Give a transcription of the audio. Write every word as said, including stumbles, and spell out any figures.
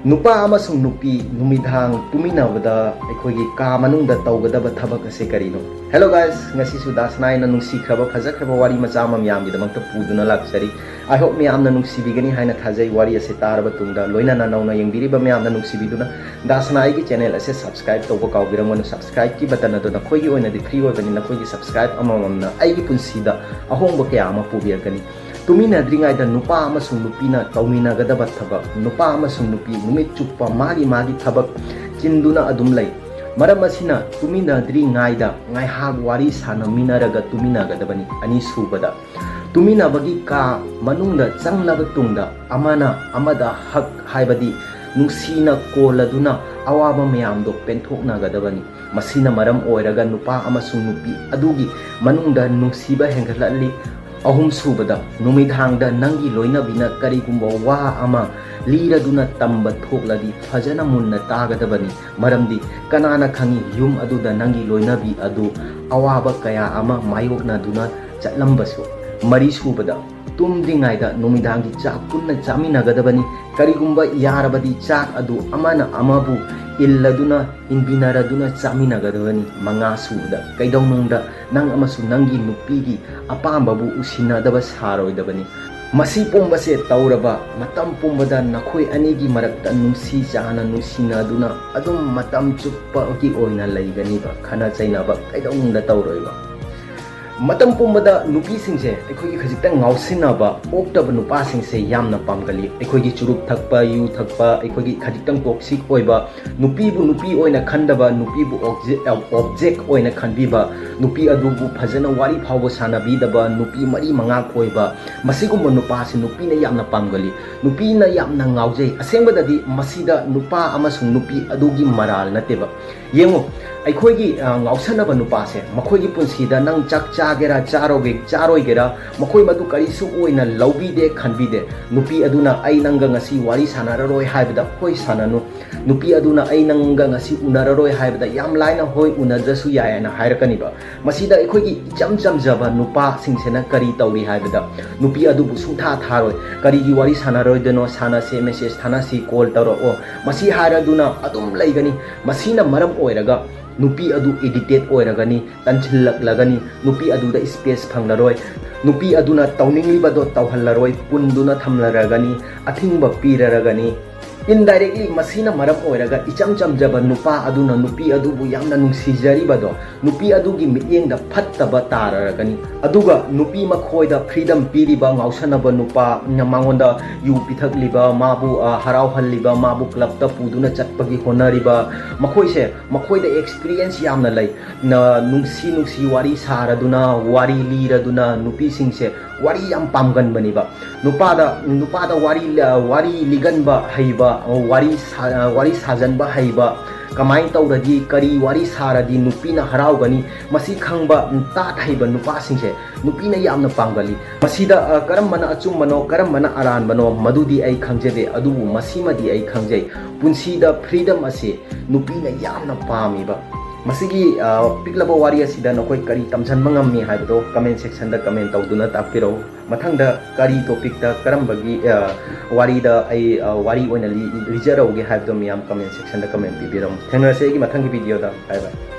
ꯅꯨꯄꯥ ꯑꯃꯁꯨꯡ ꯅꯨꯄꯤ ꯅꯨꯃꯤꯗꯥꯡ ꯇꯨꯃꯤꯟꯅꯕꯗ ꯑꯩꯈꯣꯏꯒꯤ ꯀꯥ ꯃꯅꯨꯡꯗ ꯇꯧꯒꯗꯕ ꯊꯕꯛ ꯑꯁꯦ ꯀꯔꯤꯅꯣ? Hello guys, ꯉꯁꯤꯁꯨ ꯗꯥꯁꯅꯥꯏꯅ ꯅꯨꯡꯁꯤꯈ꯭ꯔꯕ ꯐꯖꯈ꯭ꯔꯕ ꯋꯥꯔꯤ ꯃꯆꯥ ꯑꯃ ꯃꯌꯥꯝꯒꯤꯗꯃꯛꯇ ꯄꯨꯗꯨꯅ ꯂꯥꯛꯆꯔꯤ꯫ I hope ꯃꯌꯥꯝꯅ ꯅꯨꯡꯁꯤꯕꯤꯒꯅꯤ ꯍꯥꯏꯅ ꯊꯥꯖꯩ꯫ ꯋꯥꯔꯤ ꯑꯁꯦ ꯇꯥꯔꯕ ꯇꯨꯡꯗ ꯂꯣꯏꯅꯅ ꯅꯧꯅ ꯌꯦꯡꯕꯤꯔꯤꯕ ꯃꯌꯥꯝꯅ ꯅꯨꯡꯁꯤꯕꯤꯗꯨꯅ ꯗꯥꯁꯅꯥꯏꯒꯤ channel ꯑꯁꯦ subscribe ꯇꯧꯕ ꯀꯥꯎꯕꯤꯔꯝꯒꯅꯨ꯫ Subscribeꯀꯤ button ꯑꯗꯨ ꯅꯈꯣꯏꯒꯤ ꯑꯣꯏꯅꯗꯤ free ꯑꯣꯏꯕꯅꯤ꯫ ꯅꯈꯣꯏꯒꯤ subscribe ꯑꯃꯃꯝꯅ ꯑꯩꯒꯤ ꯄꯨꯟꯁꯤꯗ ꯑꯍꯣꯡꯕ ꯀꯌꯥ ꯑꯃ ꯄꯨꯕꯤꯔꯛꯀꯅꯤ꯫ ꯇꯨꯃꯤꯟꯅꯗ꯭ꯔꯤꯉꯩꯗ ꯅꯨꯄꯥ ꯑꯃꯁꯨꯡ ꯅꯨꯄꯤꯅ ꯇꯧꯃꯤꯟꯅꯒꯗꯕ ꯊꯕꯛ꯫ ꯅꯨꯄꯥ ꯑꯃꯁꯨꯡ ꯅꯨꯄꯤ ꯅꯨꯃꯤꯠ ꯆꯨꯞꯄ ꯃꯥꯒꯤ ꯃꯥꯒꯤ ꯊꯕꯛ ꯆꯤꯟꯗꯨꯅ ꯑꯗꯨꯝ ꯂꯩ꯫ ꯃꯔꯝ ꯑꯁꯤꯅ ꯇꯨꯃꯤꯟꯅꯗ꯭ꯔꯤꯉꯩꯗ ꯉꯥꯏꯍꯥꯛ ꯋꯥꯔꯤ ꯁꯥꯟꯅꯃꯤꯟꯅꯔꯒ ꯇꯨꯃꯤꯟꯅꯒꯗꯕꯅꯤ꯫ ꯑꯅꯤꯁꯨꯕꯗ, ꯇꯨꯃꯤꯟꯅꯕꯒꯤ ꯀꯥ ꯃꯅꯨꯡꯗ ꯆꯪꯂꯕ ꯇꯨꯡꯗ ꯑꯃꯅ ꯑꯃꯗ hug ꯍꯥꯏꯕꯗꯤ ꯅꯨꯡꯁꯤꯅ ꯀꯣꯜꯂꯗꯨꯅ ꯑꯋꯥꯕ ꯃꯌꯥꯝꯗꯣ ꯄꯦꯟꯊꯣꯛꯅꯒꯗꯕꯅꯤ꯫ ꯃꯁꯤꯅ ꯃꯔꯝ ꯑꯣꯏꯔꯒ ꯅꯨꯄꯥ ꯑꯃꯁꯨꯡ ꯅꯨꯄꯤ ꯑꯗꯨꯒꯤ ꯃꯅꯨꯡꯗ ꯅꯨꯡꯁꯤꯕ ꯍꯦꯟꯒꯠꯂꯛꯂꯤ꯫ ꯑꯍꯨꯝꯁꯨꯕꯗ, ꯅꯨꯃꯤꯗꯥꯡꯗ ꯅꯪꯒꯤ ꯂꯣꯏꯅꯕꯤꯅ ꯀꯔꯤꯒꯨꯝꯕ ꯋꯥ ꯑꯃ ꯂꯤꯔꯗꯨꯅ ꯇꯝꯕ ꯊꯣꯛꯂꯗꯤ ꯐꯖꯅ ꯃꯨꯟꯅ ꯇꯥꯒꯗꯕꯅꯤ꯫ ꯃꯔꯝꯗꯤ ꯀꯅꯥꯅ ꯈꯪꯏ, ꯌꯨꯝ ꯑꯗꯨꯗ ꯅꯪꯒꯤ ꯂꯣꯏꯅꯕꯤ ꯑꯗꯨ ꯑꯋꯥꯕ ꯀꯌꯥ ꯑꯃ ꯃꯥꯌꯣꯛꯅꯗꯨꯅ ꯆꯠꯂꯝꯕꯁꯨ꯫ ꯃꯔꯤꯁꯨꯕꯗ, ꯇꯨꯝꯗ꯭ꯔꯤꯉꯩꯗ ꯅꯨꯃꯤꯗꯥꯡꯒꯤ ꯆꯥꯛ ꯄꯨꯟꯅ ꯆꯥꯃꯤꯟꯅꯒꯗꯕꯅꯤ꯫ ꯀꯔꯤꯒꯨꯝꯕ ꯌꯥꯔꯕꯗꯤ ꯆꯥꯛ ꯑꯗꯨ ꯑꯃꯅ ꯑꯃꯕꯨ ꯏꯜꯂꯗꯨꯅ, ꯏꯟꯕꯤꯅꯔꯗꯨꯅ ꯆꯥꯃꯤꯟꯅꯒꯗꯕꯅꯤ꯫ ꯃꯉꯥꯁꯨꯕꯗ, ꯀꯩꯗꯧꯅꯨꯡꯗ ꯅꯪ ꯑꯃꯁꯨꯡ ꯅꯪꯒꯤ ꯅꯨꯄꯤꯒꯤ ꯑꯄꯥꯝꯕꯕꯨ ꯎꯁꯤꯟꯅꯗꯕ ꯁꯥꯔꯣꯏꯗꯕꯅꯤ꯫ ꯃꯁꯤ ꯄꯨꯝꯕꯁꯦ ꯇꯧꯔꯕ ꯃꯇꯝ ꯄꯨꯝꯕꯗ ꯅꯈꯣꯏ ꯑꯅꯤꯒꯤ ꯃꯔꯛꯇ ꯅꯨꯡꯁꯤ ꯆꯥꯅ ꯅꯨꯡꯁꯤꯅꯗꯨꯅ ꯑꯗꯨꯝ ꯃꯇꯝ ꯆꯨꯞꯄꯒꯤ ꯑꯣꯏꯅ ꯂꯩꯒꯅꯤꯕ꯫ ꯈꯠꯅ ꯆꯩꯅꯕ ꯀꯩꯗꯧꯅꯨꯡꯗ ꯇꯧꯔꯣꯏꯕ꯫ ꯃꯇꯝ ꯄꯨꯝꯕꯗ ꯅꯨꯄꯤꯁꯤꯡꯁꯦ ꯑꯩꯈꯣꯏꯒꯤ ꯈꯖꯤꯛꯇꯪ ꯉꯥꯎꯁꯤꯟꯅꯕ ꯑꯣꯛꯇꯕ ꯅꯨꯄꯥꯁꯤꯡꯁꯦ ꯌꯥꯝꯅ ꯄꯥꯝꯒꯜꯂꯤ꯫ ꯑꯩꯈꯣꯏꯒꯤ ꯆꯨꯔꯨꯞ ꯊꯛꯄ, ꯌꯨ ꯊꯛꯄ, ꯑꯩꯈꯣꯏꯒꯤ ꯈꯖꯤꯛꯇꯪ toxic ꯑꯣꯏꯕ, ꯅꯨꯄꯤꯕꯨ ꯅꯨꯄꯤ ꯑꯣꯏꯅ ꯈꯟꯗꯕ, ꯅꯨꯄꯤꯕꯨ object ꯑꯣꯏꯅ ꯈꯟꯕꯤꯕ, ꯅꯨꯄꯤ ꯑꯗꯨꯕꯨ ꯐꯖꯅ ꯋꯥꯔꯤ ꯐꯥꯎꯕ ꯁꯥꯟꯅꯕꯤꯗꯕ, ꯅꯨꯄꯤ ꯃꯔꯤ ꯃꯉꯥ ꯀꯣꯏꯕ, ꯃꯁꯤꯒꯨꯝꯕ ꯅꯨꯄꯥꯁꯤ ꯅꯨꯄꯤꯅ ꯌꯥꯝꯅ ꯄꯥꯝꯒꯜꯂꯤ꯫ ꯅꯨꯄꯤꯅ ꯌꯥꯝꯅ ꯉꯥꯎꯖꯩ꯫ ꯑꯁꯦꯡꯕꯗꯗꯤ ꯃꯁꯤꯗ ꯅꯨꯄꯥ ꯑꯃꯁꯨꯡ ꯅꯨꯄꯤ ꯑꯗꯨꯒꯤ ꯃꯔꯥꯜ ꯅꯠꯇꯦꯕ꯫ ꯌꯦꯡꯉꯨ, ꯑꯩꯈꯣꯏꯒꯤ ꯑ, ꯉꯥꯎꯁꯟꯅꯕ ꯅꯨꯄꯥꯁꯦ, ꯃꯈꯣꯏꯒꯤ ꯄꯨꯟꯁꯤꯗ ꯅꯪ ꯆꯥꯛ ꯆꯥꯒꯦꯔꯥ ꯆꯥꯔꯣꯏꯒꯦ ꯆꯥꯔꯣꯏꯒꯦꯔꯥ, ꯃꯈꯣꯏ ꯃꯗꯨ ꯀꯔꯤꯁꯨ ꯑꯣꯏꯅ ꯂꯧꯕꯤꯗꯦ, ꯈꯟꯕꯤꯗꯦ꯫ ꯅꯨꯄꯤ ꯑꯗꯨꯅ ꯑꯩ ꯅꯪꯒ ꯉꯁꯤ ꯋꯥꯔꯤ ꯁꯥꯟꯅꯔꯔꯣꯏ ꯍꯥꯏꯕꯗ, ꯍꯣꯏ, ꯁꯥꯟꯅꯅꯨ꯫ ꯅꯨꯄꯤ ꯑꯗꯨꯅ ꯑꯩ ꯅꯪꯒ ꯉꯁꯤ ꯎꯅꯔꯔꯣꯏ ꯍꯥꯏꯕꯗ, ꯌꯥꯝ ꯂꯥꯏꯅ ꯍꯣꯏ, ꯎꯅꯗ꯭ꯔꯁꯨ ꯌꯥꯏ ꯍꯥꯏꯅ ꯍꯥꯏꯔꯛꯀꯅꯤꯕ꯫ ꯃꯁꯤꯗ ꯑꯩꯈꯣꯏꯒꯤ ꯏꯆꯝ ꯆꯝꯖꯕ ꯅꯨꯄꯥꯁꯤꯡꯁꯤꯅ ꯀꯔꯤ ꯇꯧꯔꯤ ꯍꯥꯏꯕꯗ, ꯅꯨꯄꯤ ꯑꯗꯨꯕꯨ ꯁꯨꯡꯊꯥ ꯊꯥꯔꯣꯏ꯫ ꯀꯔꯤꯒꯤ ꯋꯥꯔꯤ ꯁꯥꯟꯅꯔꯣꯏꯗꯣꯏꯅꯣ? ꯁꯥꯟꯅꯁꯦ, ꯃꯦꯁꯦꯖ ꯊꯥꯅꯁꯤ, ꯀꯣꯜ ꯇꯧꯔꯛꯑꯣ, ꯃꯁꯤ ꯍꯥꯏꯔꯗꯨꯅ ꯑꯗꯨꯝ ꯂꯩꯒꯅꯤ꯫ ꯃꯁꯤꯅ ꯃꯔꯝ ꯑꯣꯏꯔꯒ ꯅꯨꯄꯤ ꯑꯗꯨ ꯏꯔꯤꯇꯦꯠ ꯑꯣꯏꯔꯒꯅꯤ, ꯇꯟꯁꯤꯜꯂꯛꯂꯒꯅꯤ, ꯅꯨꯄꯤ ꯑꯗꯨꯗ ꯏꯁꯄꯦꯁ ꯐꯪꯂꯔꯣꯏ, ꯅꯨꯄꯤ ꯑꯗꯨꯅ ꯇꯧꯅꯤꯡꯂꯤꯕꯗꯣ ꯇꯧꯍꯜꯂꯔꯣꯏ, ꯄꯨꯟꯗꯨꯅ ꯊꯝꯂꯔꯒꯅꯤ, ꯑꯊꯤꯡꯕ ꯄꯤꯔꯔꯒꯅꯤ꯫ ꯏꯟꯗꯥꯏꯔꯦꯛꯂꯤ ꯃꯁꯤꯅ ꯃꯔꯝ ꯑꯣꯏꯔꯒ ꯏꯆꯝ ꯆꯝꯖꯕ ꯅꯨꯄꯥ ꯑꯗꯨꯅ ꯅꯨꯄꯤ ꯑꯗꯨꯕꯨ ꯌꯥꯝꯅ ꯅꯨꯡꯁꯤꯖꯔꯤꯕꯗꯣ, ꯅꯨꯄꯤ ꯑꯗꯨꯒꯤ ꯃꯤꯠꯌꯦꯡꯗ ꯐꯠꯇꯕ ꯇꯥꯔꯔꯒꯅꯤ꯫ ꯑꯗꯨꯒ ꯅꯨꯄꯤ ꯃꯈꯣꯏꯗ ꯐ꯭ꯔꯤꯗꯝ ꯄꯤꯔꯤꯕ ꯉꯥꯎꯁꯟꯅꯕ ꯅꯨꯄꯥ, ꯃꯉꯣꯟꯗ ꯌꯨ ꯄꯤꯊꯛꯂꯤꯕ, ꯃꯥꯕꯨ ꯑ, ꯍꯔꯥꯎꯍꯜꯂꯤꯕ, ꯃꯥꯕꯨ ꯀ꯭ꯂꯕꯇ ꯄꯨꯗꯨꯅ ꯆꯠꯄꯒꯤ ꯍꯣꯠꯅꯔꯤꯕ, ꯃꯈꯣꯏꯁꯦ, ꯃꯈꯣꯏꯗ ꯑꯦꯛꯁꯄꯤꯔꯤꯌꯦꯟꯁ ꯌꯥꯝꯅ ꯂꯩ꯫ ꯅ-, ꯅꯨꯡꯁꯤ ꯅꯨꯡꯁꯤ ꯋꯥꯔꯤ ꯁꯥꯔꯗꯨꯅ, ꯋꯥꯔꯤ ꯂꯤꯔꯗꯨꯅ ꯅꯨꯄꯤꯁꯤꯡꯁꯦ ꯋꯥꯔꯤ ꯌꯥꯝ ꯄꯥꯝꯒꯟꯕꯅꯤꯕ꯫ ꯅꯨꯄꯥꯗ, ꯅꯨꯄꯥꯗ ꯋꯥꯔꯤ, ꯋꯥꯔꯤ ꯂꯤꯒꯟꯕ ꯍꯩꯕ, ꯋꯥꯔꯤ ꯁꯥ-, ꯋꯥꯔꯤ ꯁꯥꯖꯟꯕ ꯍꯩꯕ, ꯀꯃꯥꯏꯅ ꯇꯧꯔꯗꯤ, ꯀꯔꯤ ꯋꯥꯔꯤ ꯁꯥꯔꯗꯤ ꯅꯨꯄꯤꯅ ꯍꯔꯥꯎꯒꯅꯤ, ꯃꯁꯤ ꯈꯪꯕ, ꯇꯥꯠ ꯍꯩꯕ ꯅꯨꯄꯥꯁꯤꯡꯁꯦ ꯅꯨꯄꯤꯅ ꯌꯥꯝꯅ ꯄꯥꯝꯒꯜꯂꯤ꯫ ꯃꯁꯤꯗ, ꯑ, ꯀꯔꯝꯕꯅ ꯑꯆꯨꯝꯕꯅꯣ, ꯀꯔꯝꯕꯅ ꯑꯔꯥꯟꯕꯅꯣ, ꯃꯗꯨꯗꯤ ꯑꯩ ꯈꯪꯖꯗꯦ, ꯑꯗꯨꯕꯨ ꯃꯁꯤꯃꯗꯤ ꯑꯩ ꯈꯪꯖꯩ, ꯄꯨꯟꯁꯤꯗ ꯐ꯭ꯔꯤꯗꯝ ꯑꯁꯤ ꯅꯨꯄꯤꯅ ꯌꯥꯝꯅ ꯄꯥꯝꯃꯤꯕ꯫ ꯃꯁꯤꯒꯤ, ꯑ, ꯄꯤꯛꯂꯕ ꯋꯥꯔꯤ ꯑꯁꯤꯗ ꯅꯈꯣꯏ ꯀꯔꯤ ꯇꯝꯁꯤꯟꯕ ꯉꯝꯃꯤ ꯍꯥꯏꯕꯗꯣ ꯀꯃꯦꯟ ꯁꯦꯛꯁꯟꯗ ꯀꯃꯦꯟ ꯇꯧꯗꯨꯅ ꯇꯥꯛꯄꯤꯔꯛꯎ꯫ ꯃꯊꯪꯗ ꯀꯔꯤ ꯇꯣꯄꯤꯛꯇ, ꯀꯔꯝꯕꯒꯤ, ꯑ, ꯋꯥꯔꯤꯗ ꯑꯩ, ꯑ, ꯋꯥꯔꯤ ꯑꯣꯏꯅ ꯂꯤ-, ꯂꯤꯖꯔꯛꯎꯒꯦ ꯍꯥꯏꯕꯗꯣ ꯃꯤꯌꯥꯝ ꯀꯃꯦꯟ ꯁꯦꯛꯁꯟꯗ ꯀꯃꯦꯟ ꯄꯤꯕꯤꯔꯝꯃꯨ꯫ ꯊꯦꯡꯅꯔꯁꯦ ꯑꯩꯒꯤ ꯃꯊꯪꯒꯤ ꯚꯤꯗꯤꯑꯣꯗ꯫ ꯕꯥꯏ ꯕꯥꯏ꯫